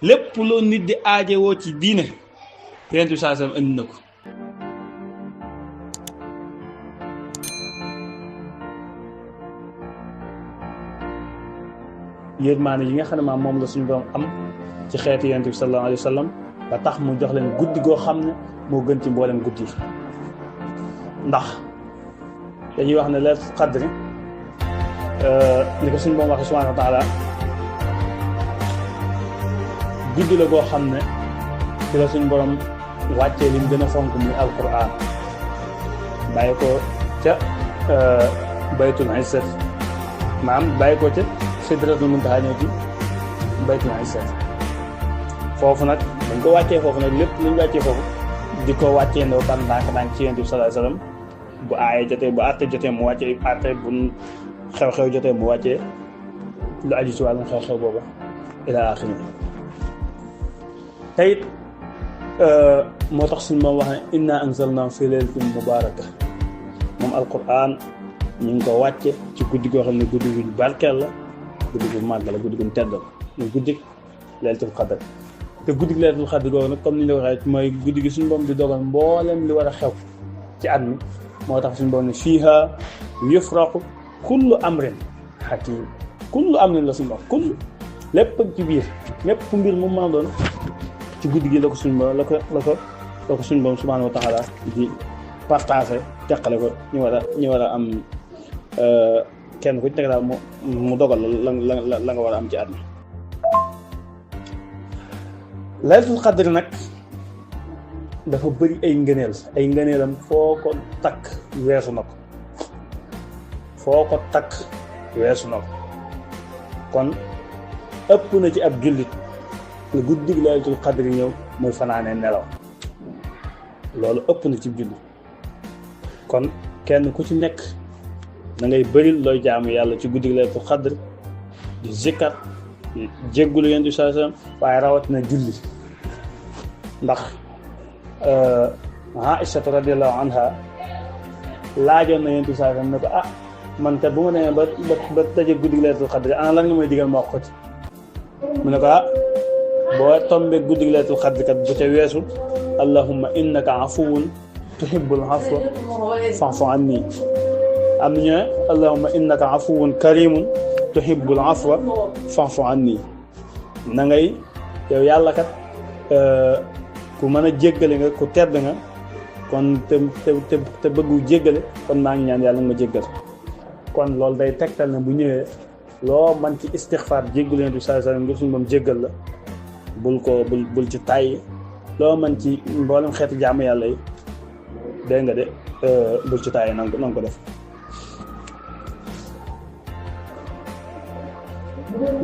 lépp loo nit di aajewoo ci diine yonent bi sallallahu alayhi wasallam indi na ko. yërmaane yi nga xam ne maam moom la suñu borom am ci xeeti yonent bi sallallahu alayhi wasallam ba tax mu jox leen guddi goo xam ne moo gën ci mboolem guddi yi ndax dañuy wax ne laylatul qadri ni ko suñu borom waxee subhanahu wa taala guddi la goo xam ne ci la suñu borom wàccee li mu gën a fonk muy alquran bàyyi ko ca baytul izzat maam bàyyi ko ca sidratul muntaha ñëw ci baytul izzat foofu nag dañ ko wàccee foofu nag lépp lu ñu wàccee foofu di ko wàccee ndaw kan ndànk ci yonent bi sallallahu alayhi wasallam bu aaye jotee bu àtte jotee mu wàccee àtte bu xew-xew jotee mu wàccee lu aju ci wàllum xew-xew booba ila axiri te it moo tax suñu moom wax ne inna anzalnahu fi laylatin mubaraka moom alquran ñu ngi ko wàcce ci guddi goo xam ne guddi gu barkeel la guddi gu màgg la guddi gu tedd la muy guddi laylatul qadr te guddi laylatul qadr googu nag comme ni ñu la waxee mooy guddi gi suñu borom di dogal mboolem li war a xew ci at mi moo tax suñu borom ne fiiha yufraqu kullu amrin hakim kullu amrin la suñu borom kullu lépp ci biir lépp mbir mu mën a doon ci guddi gi la ko suñu borom la ko suñu borom subhanahu wa taala di partagé teqale ko ñu war a am kenn ku ci nekk daal mu dogal la nga war a am ci at mi. laylatul qadr nag dafa bëri ay ngëneelam foo ko takk weesu na ko kon ëpp na ci ab jullit la guddi gi laylatul qadr ñëw muy fanaanee nelaw loolu ëpp na ci jullit kon kenn ku ci nekk da ngay bëri looy jaamu yàlla ci guddi gi laylatul qadr di zikkar di jéggulu yonent bi sallallahu alayhi wasallam waaye rawatina julli ndax Aïcha radiyallahu anha laajoon na yonent bi sallallahu alayhi wasallam ne ko man kat bu ma demee ba daje guddi gi laylatul qadr ana lan nga may digal ma wax ko ci mu ne ko boo tombee guddi gi laylatul qadr kat bu ca weesu allahumma innaka afuwun tuhibbul afwa fa'fu anni am na ñu ne allahumma innaka afuwun karimun tuhibbul afwa fa'fu anni na ngay yow yàlla kat ku mën a jéggale nga ku tedd nga kon te bëggu jéggale kon maa ngi ñaan yàlla nga ma jéggal kon loolu day tegtal ne bu ñëwee loo man ci istixfaar jéggalu Yonent bi sallallahu alayhi wasallam ngir suñu moom jéggal la bul ci tàyyi loo man ci mboolem xeeti jaamu yàlla yi dégg nga de bul ci tàyyi nanga ko def.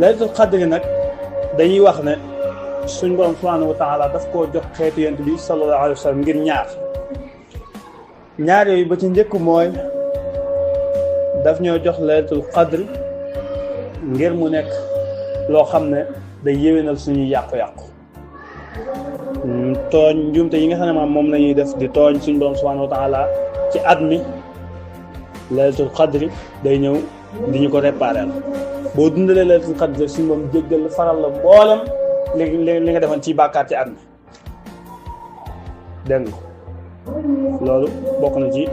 laylatul qadr nag dañuy wax ne suñ borom subhanahu wa taala daf koo jox xeetu Yonent bi sallallahu alayhi wasallam ngir ñaar yooyu ba ci njëkk mooy daf ñoo jox laylatul qadr ngir mu nekk loo xam ne day yéwénal suñuy yàqu-yàqu tooñ njuumte yi nga xam ne moom la ñuy def di tooñ suñu borom subhanahu wa taala ci at mi laylatul qadr day ñëw di ñu ko réparer boo dundalee laylatul qadr suñu borom jéggal faral la mboolem li nga defoon ci bàkkaar ci at mi dégg nga loolu bokk na ci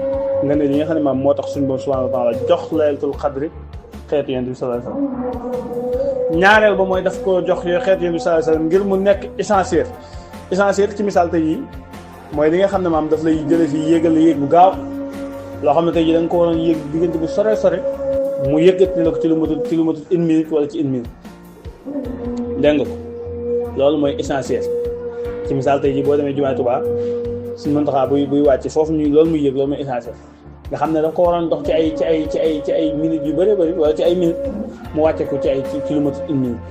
nga ne li nga xam ne maam moo tax suñu borom subhanahu wa taala jox laylatul qadr xeetu Yonent bi sallallahu alayhi wasallam ñaareel ba mooy daf ko jox yooyu xeetu Yonent bi sallallahu alayhi wasallam ngir mu nekk essentiel ci misaal tey yi mooy li nga xam ne maam daf lay jële fii yéegal la yéeg bu gaaw loo xam ne tey yi da nga ko waroon yéeg diggante bu sore mu yëkkati la ko ci lu matul une minute wala ci une minute dégg nga ko loolu mooy essentiel ci misaal tey jii boo demee jumaay Tuubaa suñu Muntaxaa buy wàcc foofu ñu loolu muy yëg loolu mooy essentiel nga xam ne da ko waroon dox ci ay minutes yu bëri bëri wala ci ay minutes mu wàcce ko ci lu matul une minute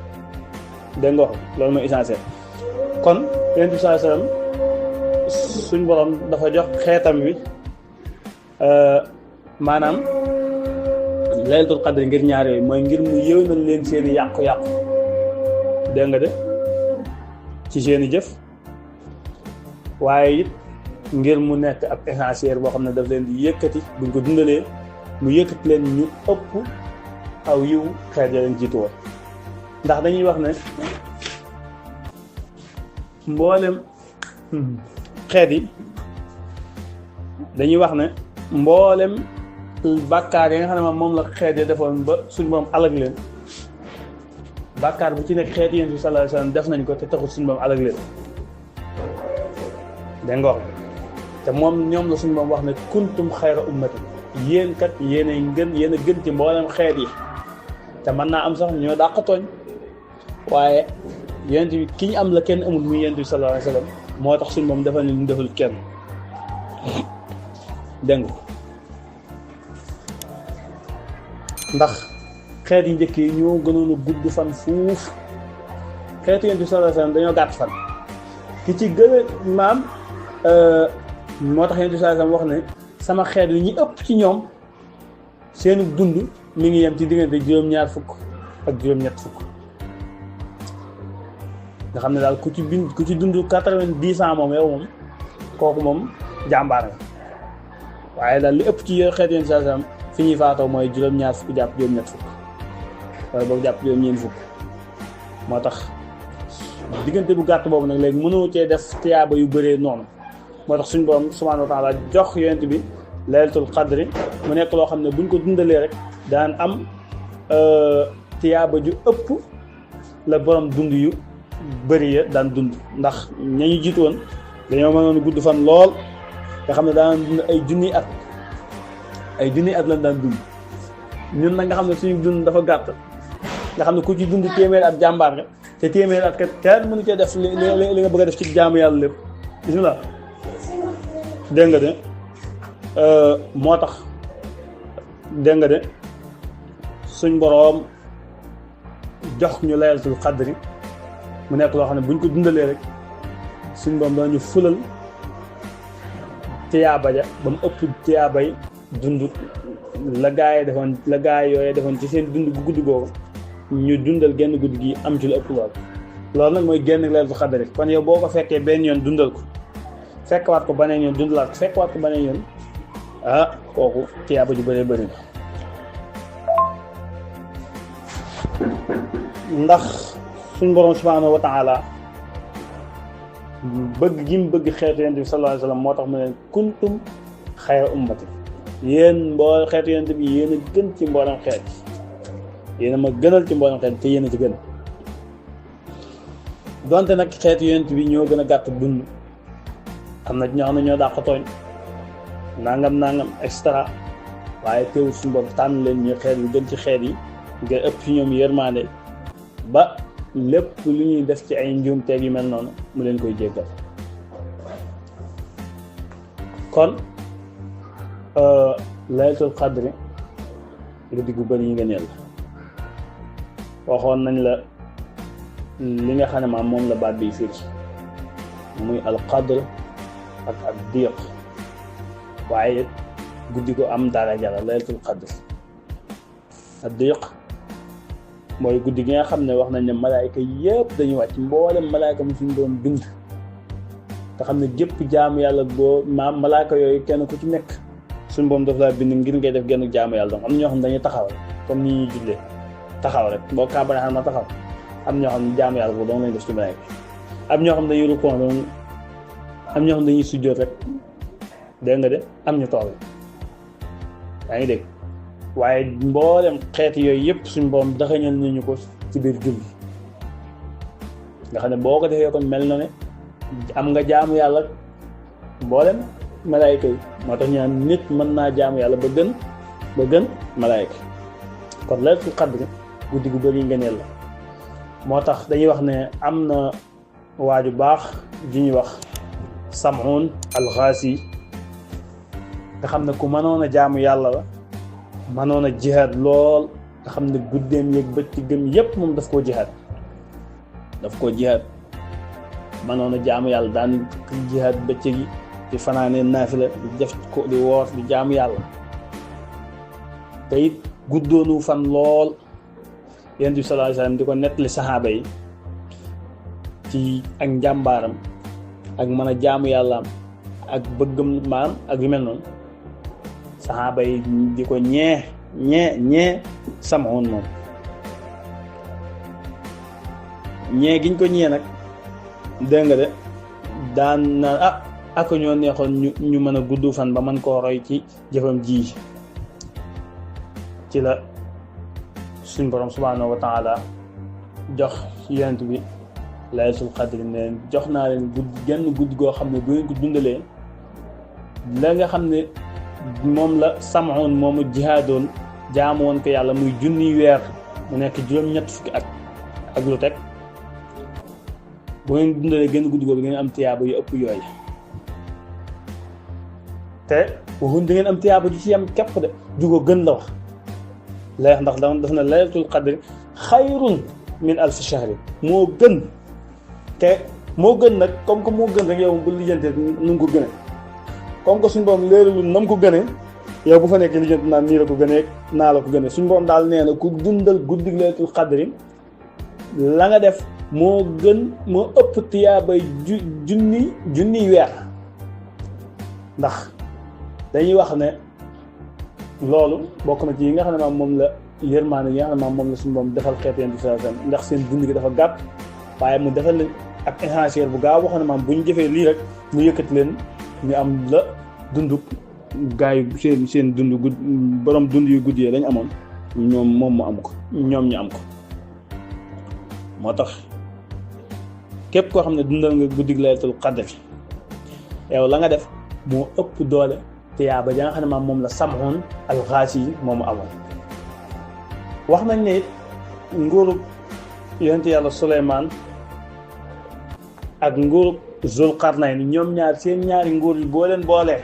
dégg nga ko loolu mooy essentiel kon Yonent bi sallallahu alayhi wasallam suñ borom dafa jox xeetam wi maanaam laylatul qadr ngir ñaar yooyu mooy ngir mu yéwénal leen seeni yàqu-yàqu dégg nga de ci seeni jëf waaye it ngir mu nekk ab essentiel boo xam ne daf leen di yëkkati buñ ko dundalee mu yëkkati leen ñu ëpp aw yiw xeet ya leen jiitu woon ndax dañuy wax ne mboolem xeet yi dañuy wax ne mboolem bàkkaar yi nga xam ne moom la xeet yi defoon ba suñ moom alag leen bàkkaar bu ci nekk xeet yonent bi sallallahu alayhi wasallam def nañ ko te taxul suñ moom alag leen dégg nga wax te moom ñoom la suñ moom wax ne kuntum xayra ummati yéen kat yéen a gën ci mboolem xeet yi te mën naa am sax ñoo dàq tooñ waaye yonent bi ki ñu am la kenn amul muy yonent bi sallallahu alayhi wasallam moo tax suñ moom defal ni ñu deful kenn dégg nga ndax xeet yi njëkk yi ñoo gënoon a gudd fan fuuf xeetu yonent bi sallallahu alayhi wasallam dañoo gàtt fan ki ci gën a maam moo tax yonent bi sallallahu alayhi wasallam wax ne sama xeet yi ñi ëpp ci ñoom seenu dund mi ngi yem ci diggante juróom-ñaar fukk ak juróom-ñett fukk nga xam ne daal ku ci dund 90 ans moom yow moom kooku moom jàmbaar nga waaye daal li ëpp ci xeet yonent bi sallallahu alayhi wasallam fi ñuy faatoo mooy juróom-ñaar fukk jàpp juróom-ñett fukk wala boog jàpp juróom-ñeent fukk moo tax diggante bu gàtt boobu nag léegi mënoo cee def tiyaaba yu bëree noonu moo tax suñ borom subhaanahu wa taala jox yonent bi laylatul qadri mu nekk loo xam ne buñ ko dundalee rek daan am tiyaaba ju ëpp la borom dund yu bëri ya daan dund ndax ñañu jiitu woon dañoo mënoon gudd fan lool nga xam ne daan dund ay junniy at lañ daan dund ñun nag nga xam ne suñu dund dafa gàtt nga xam ne ku ci dund téeméeri at jàmbaar nga te téeméeri at kat kenn mënu cee def li nga bëgg a def ci jaamu yàlla lépp bismillah dégg nga de moo tax dégg nga de suñ boroom jox ñu laylatul qadri mu nekk loo xam ne buñ ko dundalee rek suñ boroom dañu fulal tiyaaba ja ba mu ëpp tiyaabay dund la gaay yooyee defoon ci seen dund gu gudd googu ñu dundal genn guddi gi am ci lu ëpp loolu nag mooy genn laylatul qadri kon yow boo ko fekkee benn yoon dundal ko fekkwaat ko baneen yoon dundalaat ko fekkwaat ko baneen yoon kooku tiyaaba ju bëree bëri na ndax suñ borom subhaanahu wa ta'ala bëgg gi mu bëgg xeetu yonent bi sallallahu alayhi wasallam moo tax mu ne kuntum xayra ummati yéen xeetu yonent bi yéen a gën ci mboolem xeet yéen a ma gënal ci mboolem xeet te yéen a ci gën donte nag xeetu yonent bi ñoo gën a gàtt dund am na ñoo xam ne ñoo dàq tooñ nangam et cetera waaye teewul suñu bopp tànn leen ñu xeet yu gën ci xeet yi nga ëpp ci ñoom yërmande ba lépp lu ñuy def ci ay njuumteeg yu mel noonu mu leen koy jéggal kon laylatul qadri guddi gu bëri yi nga neel waxoon nañ la li nga xam ne maam moom la baat bi firi muy al qadr ak diq waaye guddi ko am daraja la laylatul qadr ak diq mooy guddi gi nga xam ne wax nañ ne malaayka yëpp dañuy wàcc mboolem malaayka mu suñu doon bind te xam ne gépp jaamu yàlla boo maam malaayka yooyu kenn ku ci nekk suñu boom daf laa bind ngir ngay def genn jaamu yàlla donc am na ñoo xam ne dañuy taxaw rek comme ni ñuy jullee taxaw rek boo kàbbaree xam na taxaw am ñoo xam ne jaamu yàlla boobu dong lañ def ci malaayka am ñoo xam ne dañuy rukkoo donc am ñoo xam ne dañuy sujjóot rek dégg nga de am ñu toog yaa ngi dégg waaye mboolem xeeti yooyu yëpp suñu borom daxañal nañu ko ci biir julli nga xam ne boo ko defee kon mel na ne am nga jaamu yàlla mboolem malaayka yi moo tax ñu naan nit mën naa jaamu yàlla ba gën malaayka kon laylatul qadr guddi gu bëri ngëneel la moo tax dañuy wax ne am na waaju baax ju ñuy wax Sam'un al-Ghazi nga xam ne ku mënoon a jaamu yàlla la mënoon a jihaad lool nga xam ne guddeem yeeg bëccëgam yépp moom daf koo jihaad mënoon a jaamu yàlla daan jihaad bëccëg yi di fanaanee naafila di def ko di woor di jaamu yàlla te it guddoonu fan lool Yonent bi sallallahu alayhi wasallam di ko nettali saxaaba yi ci ak njàmbaaram ak mën a jaamu yàllaam ak bëggam maanaam ak yu mel noonu saxaaba yi di ko ñee Sam'un moom ñee giñ ko ñee nag dégg nga de daan na ak ñoo neexoon ñu mën a gudd fan ba mën koo roy ci jëfam ji ci la suñ borom subhaanahu wa taala jox yonent bi laylatul qadri ne jox naa leen guddi goo xam ne bu ngeen ko dundalee la nga xam ne moom la samoon moomu jihaadoon jaamu woon ko yàlla muy junniy weer mu nekk juróom-ñett fukki at ak lu teg bu ngeen dundalee genn guddi googu ngeen am tiyaaba yu ëpp yooyu te waxuñ da ngeen am tiyaaba ju ci yam képp de jugo gën la wax lay ndax daf na laylatul qadri xayrun min alfi shahrin moo gën te moo gën nag comme que moo gën rek yow bu lijjantee nu ko gënee comme que suñu borom leeralul na mu ko gënee yow bu fa nekk lijjanti naan nii la ko gënee naa la ko gënee suñu borom daal nee na ku dundal guddi laylatul qadri la nga def moo gën moo ëpp tiyaabay junniy weer ndax dañuy wax ne loolu bokk na ci yi nga xam ne maam moom la yërmaane yi nga xam ne maam moom la suñu borom defal xeet yeen bi sallallahu alayhi wasallam ndax seen dund gi dafa gàtt waaye mu defal leen ak enhanceur bu gaaw wax ne maam bu ñu jëfee lii rek mu yëkkati leen ñu am la dund gaa yu seen dund gudd borom dund yu gudd yi dañ amoon moom mu am ko ñoom ñu am ko moo tax képp koo xam ne dundal nga guddig laylatul qadr yow la nga def moo ëpp doole te yaa ba ja nga xam ne maam moom la Sam'un al-Ghaasi yi moomu amoon wax nañ ne it nguurug yonent yàlla Suleymaan ak nguurug Zulqarnayn ñoom ñaar seen ñaari nguur yi boo leen boolee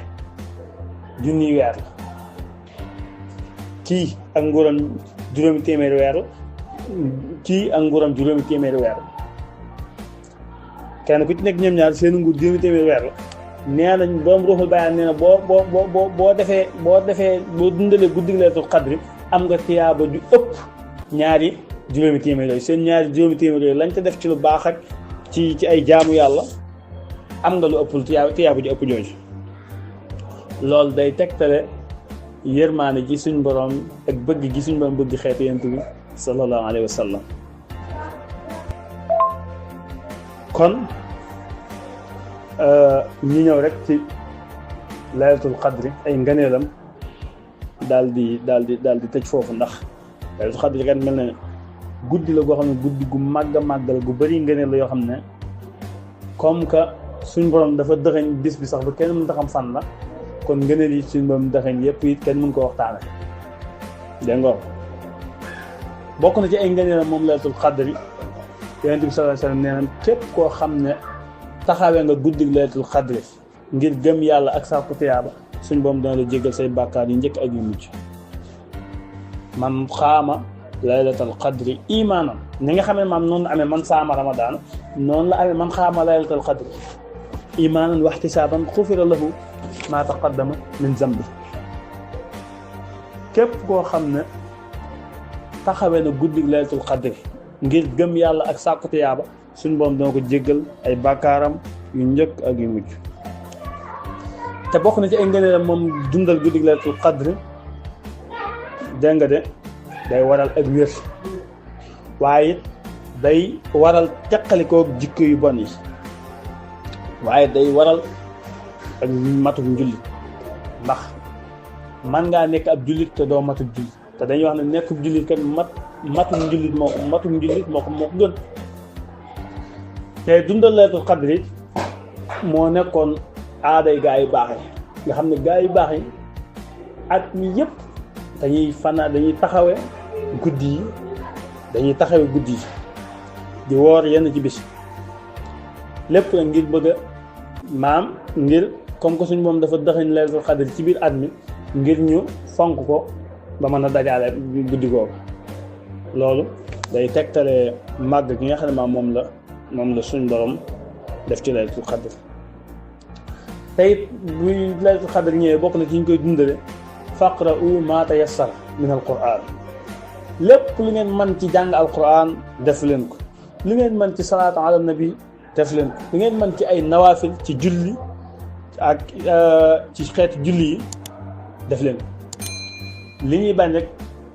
junniy weer la kii ak nguuram juróomi téeméeri weer la kii ak nguuram juróomi téeméeri weer la kenn ku ci nekk ñoom ñaar seen nguur juróomi téeméeri weer la nee nañ borom Ruuxul Bayaan nee na boo defee boo dundalee guddi laylatul qadri am nga tiyaaba ju ëpp ñaari juróomi téeméer yooyu seen ñaari juróomi téeméer yooyu lañ ca def ci lu baax ak ci ay jaamu yàlla am nga lu ëpp tiyaaba ju ëpp jooju loolu day tegtale yërmaane ji suñ borom ak bëgg gi suñ borom bëgg xeetu yonent bi sallallahu alayhi wa sallam kon ñu ñëw rek ci laylatul qadri ay ngëneelam daal di tëj foofu ndax laylatul qadri kan mel ne guddi la goo xam ne guddi gu màgg a màgg la gu bëri ngëneel la yoo xam ne comme que suñ borom dafa dëxëñ bis bi sax ba kenn mën ta xam fan la kon ngëneel yi suñ borom dëxëñ yépp it kenn mën ko waxtaane dégg nga bokk na ci ay ngëneelam moom laylatul qadri yonent bi sallallahu alayhi wasallam nee na képp koo xam ne taxawee nga guddi laylatul qadri ngir gëm yàlla ak sàkku tiyaaba suñ borom dana la jéggal say bàkkaar yi njëkk ak yu mujj man xaama laylatul qadri imaanan ni nga xam ne maam noonu la amee man saama ramadaan noonu la amee man xaama laylatul qadri imaanan wa ihtisaaban xufira lahu maa taqaddama min zambi képp koo xam ne taxawee na guddi laylatul qadri ngir gëm yàlla ak sàkku tiyaaba suñ borom dana ko jéggal ay bàkkaaram yu njëkk ak yu mujj te bokk na ci ay ngëneelam moom dundal guddi laylatul qadri dégg nga de day waral ak wér waaye it day waral teqalikoo jikko yu bon yi waaye day waral ak matuk njullit ndax man ngaa nekk ab jullit te doo matuk jullit te dañuy wax ne nekk jullit kat matuk njullit moo ko gën te dundal laylatul qadri moo nekkoon aaday gaa yu baax yi nga xam ne gaa yu baax yi at mi yëpp dañuy taxawe guddi yi di woor yenn ci bis lépp la ngir bëgg a maam ngir comme que suñu moom dafa dëxañ laylatul qadri ci biir at mi ngir ñu fonk ko ba mën a dajaale guddi googu loolu day tegtale màgg gi nga xam ne maam moom la suñ borom def ci laylatul qadri tey buy laylatul qadri ñëwee bokk na ci ñu koy dundale faqra'u ma tayassara min al-Qur'an lépp lu ngeen mën ci jàng al-Qur'an def leen ko lu ngeen mën ci salaatu ala nabi def leen ko lu ngeen mën ci ay nawaafil ci julli ak ci xeetu julli yi def leen ko li ñuy bañ rek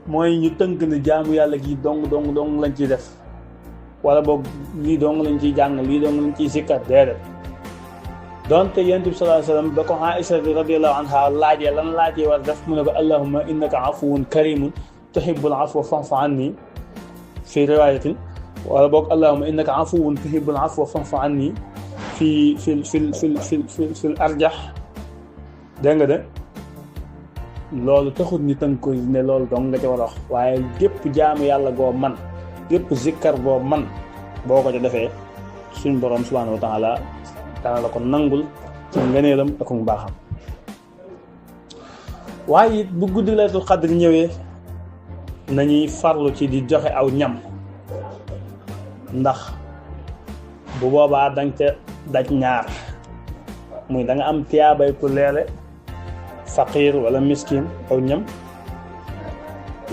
mooy ñu tënk ne jaamu yàlla gi dong lañ ciy def wala boog lii dong lañ ciy jàng lii dong lañ ciy sikkar déedéet donte yonent bi sallallahu alayhi wasallam ba ko Aïcha radiyallahu anha laajee lan laajee war def mu ne ko allahumma innaka afuwun karimun tuhibbul afwa fa'fu anni fi riwayatin wala boog allahumma innaka afuwun tuhibbul afwa fa'fu anni fi arjah dégg nga de loolu taxut ni tënk ko ne loolu dong nga ca war a wax waaye gépp jaamu yàlla goo man gépp zikkar goo man boo ko ca defee suñ borom subhanahu wa taala dana la ko nangul ci ngëneelam ak mu baaxam. waaye it bu guddi laylatul qadr ñëwee nañuy farlu ci di joxe aw ñam ndax bu boobaa danga ca daj ñaar muy da nga am tiyaabay ku leele faqir wala miskin aw ñam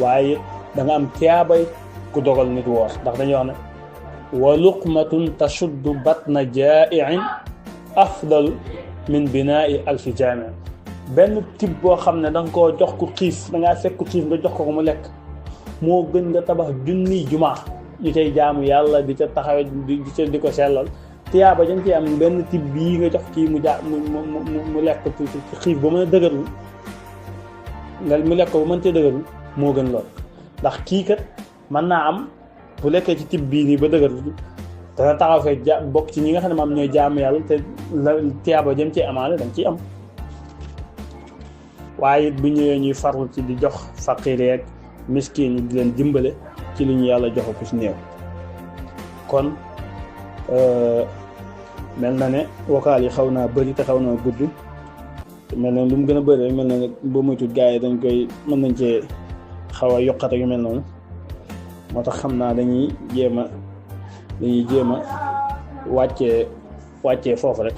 waaye da nga am tiyaabay ku dogal nit woor ndax dañuy wax ne wa luqmatun tashuddu batna jaa'i'in afdalu min binaa'i alfi jaami' benn tib boo xam ne da nga koo jox ku xiif da ngaa fekk ku xiif nga jox ko mu lekk moo gën nga tabax junniy jumaa ñu cay jaamu yàlla di ca taxawe di ko sellal tiyaaba dañ ci am benn tib bii nga jox kii mu lekk ci xiif ba mën a dëgërlu nga mu lekk ba mën cee dëgërlu moo gën lool ndax kii kat mën naa am bu lekkee ci tib bii nii ba dëgërlu dana taxaw fee bokk ci ñi nga xam ne maam ñooy jaamu yàlla te la tiyaaba jëm ci amaale dañ ciy am waaye it bu ñëwee ñuy farlu ci di jox faqiir ak miskin yi di leen dimbale ci li ñu yàlla joxe ku si néew kon mel na ne vocal yi xaw naa bëri te xaw naa gudd mel na lu mu gën a bëri rek mel na ne boo moytuwul gars yi dañ koy mën nañ cee xaw a yokkat yu mel noonu moo tax xam naa dañuy jéem a wàccee foofu rek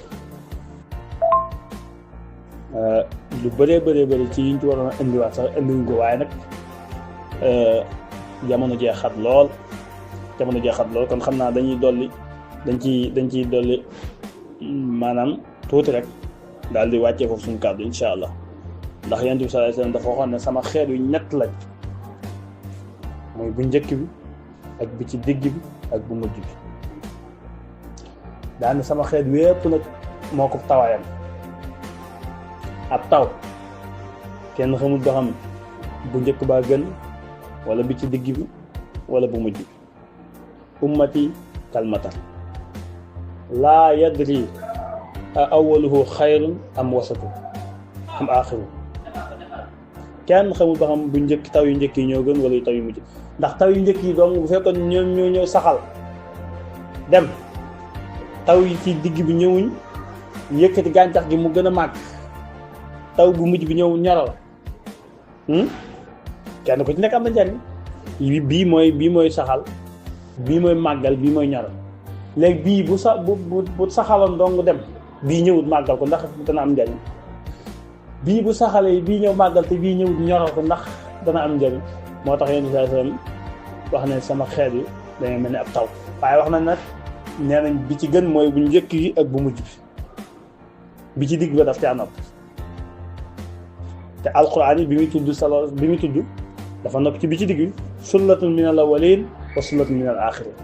lu bëree bëri ci yiñ ci waroon a indiwaat sax indiwuñ ko waaye nag jamono jee xat lool kon xam naa dañuy dolli dañ ciy dolli maanaam tuuti rek daal di wàccee foofu suñu kàddu insha allah ndax yonent bi sallallahu alayhi wasallam dafa waxoon ne sama xeet yu ñett lañ mooy bu njëkk bi ak bi ci digg bi ak bu mujj bi daane sama xeet wépp nag moo ko tawaayam ab taw kenn xamul ba xam bu njëkk baa gën wala bi ci digg bi wala bu mujj bi ummati kalmatan laa yadri awwaluhu xayrun am wasatu am aaxiru kenn xamul ba xam bu njëkk taw yu njëkk yi ñoo gën wala yu taw yu mujj ndax taw yu njëkk yi donc bu fekkoon ñoom ñoo ñëw saxal dem taw yi ci digg bi ñëwuñ yëkkati gàncax gi mu gën a màgg taw bu mujj bi ñëw ñoral kenn ku ci nekk am na njariñ bii mooy saxal bii mooy màggal bii mooy ñoral léegi bii bu saxaloon dong dem bii ñëwut màggal ko ndax dana am njariñ bii bu saxalee bii ñëw màggal te bii ñëwut ñoral ko ndax dana am njariñ moo tax yéen saa sallam wax ne sama xeet yi dañoo mel ni ab taw waaye wax nañ nag nee nañ bi ci gën mooy bu njëkk yi ak bu mujj bi ci digg ba daf caa nopp te alquran yi bi muy tudd dafa nopp ci bi ci digg bi sullatun min al awwalin wa sullatun min al axirin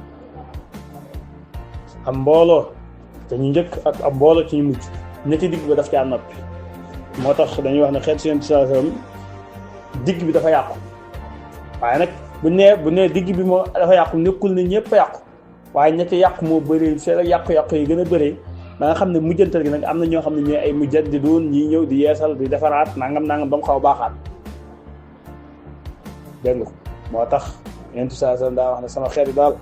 am mbooloo te ñu njëkk ak am mbooloo ci ñu mujj ña ci digg ba daf caa noppi moo tax dañuy wax ne xeet si yéen sallallahu alayhi wasallam digg bi dafa yàqu waaye nag bu nee digg bi moo dafa yàqu nekkul ne ñëpp a yàqu waaye ña ca yàqu moo bëri seen yàqu-yàqu yi gën a bëree ba nga xam ne mujjantal gi nag am na ñoo xam ne ñooy ay mujaddiduun ñi ñëw di yeesal di defaraat nangam ba mu xaw a baaxaat dégg nga ko moo tax yonent bi sallallahu alayhi wasallam daa wax ne sama xeet yi daal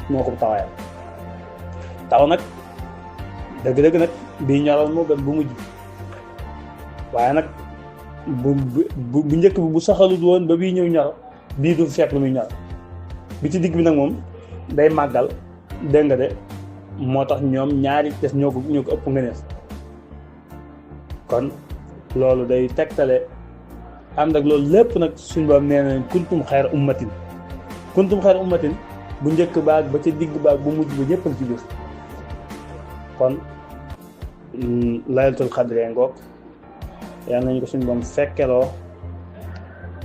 moo ko tawaayal taw nag dëgg-dëgg nag bii ñoroon moo gën bu mujj waaye nag bu njëkk bi bu saxalut woon ba bii ñëw ñor bii du fekk lu muy ñor bi ci digg bi nag moom day màggal dégg nga de moo tax ñoom ñaari des ñoo ko ëpp ngëneel kon loolu day tegtale ànd ak loolu lépp nag suñu borom nee na kuntum xayra ummatin bu njëkk baag ba ca digg baag bu mujj ba ñëpp ci biir kon laylatul xadre ngoog yal nañu ko suñu borom fekkeloo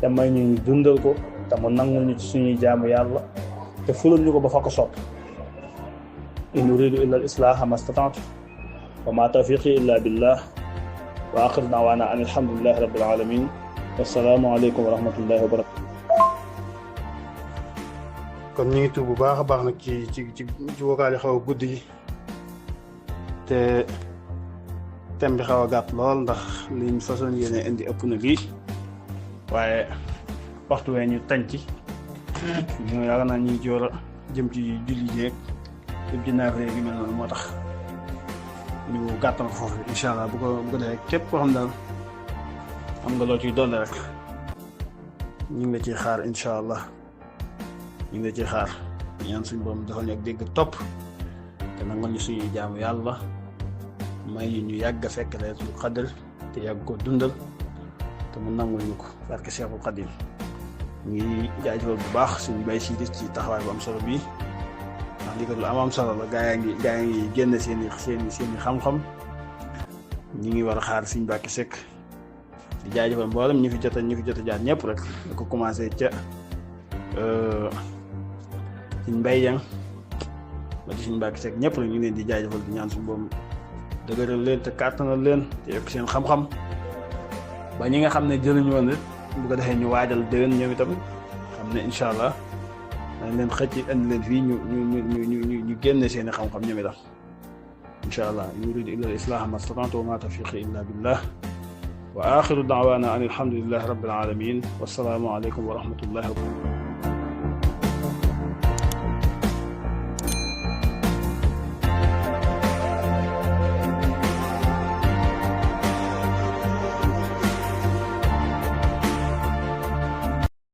te may ñu dundal ko te mu nangul ñu ci suñuy jaamu yàlla te fulal ñu ko ba fa ko sopp in uridu illa al-islaha ma stata'tu wa ma tawfiqi illa billah wa axiru da'wana an alhamdulillahi rabbil alamin wassalaamu aleykum wa rahmatullahi wa barakatuh. kon ñu ngi tuub bu baax a baax nag ci vocal yi xaw a guddi yi te thème bi xaw a gàtt lool ndax liñ façon yéene indi ëpp na lii waaye waxtu wee ñu tànc ñu yaakaar naa ñuy joor a jëm ci julli jeeg jëm ci naafare gi mel noonu moo tax ñu gàttal foofu incha allah bu ko defee képp koo xam daal am nga loo ciy dolli rek ñu ngi la ciy xaar incha allah ñu ngi la ciy xaar ñaan suñu borom defal ñu ak dégg topp te nangal ñu suñuy jaamu yàlla may ñu yàgg a fekk Laylatul Qadr te yàgg ko dundal te mu nangul ñu ko barke Cheikhul Khadim ñu ngi jaajëfal bu baax suñu bay si ci taxawaay bu am solo bii ndax li ko lu am solo la gaa yaa ngi génn seen i xam-xam ñu ngi war a xaar suñu Mbàkke Seck di jaajëfal mboolem ñu fi jot a jaar ñëpp rek da ko commencé ca suñ mbay yang ba ci suñu Mbàkke Seck ñëpp rek ñu ngi leen di jaajëfal di ñaan suñu boobu dëgëral leen te kàttanal leen te yokk seen xam-xam ba ñi nga xam ne jëluñu woon rek bu ko defee ñu waajal déwén ñoom itam xam ne incha allah dañ leen xëcc indi leen fii ñu génne seen i xam-xam ñoom itam incha allah in uriidu illa al-islaaha ma stata'tu wa ma tawfiiqi illa billah wa axiru da'waana an alhamdulillahi rabbil alamin wassalaamu aleykum wa rahmatullahi wa barakatuh.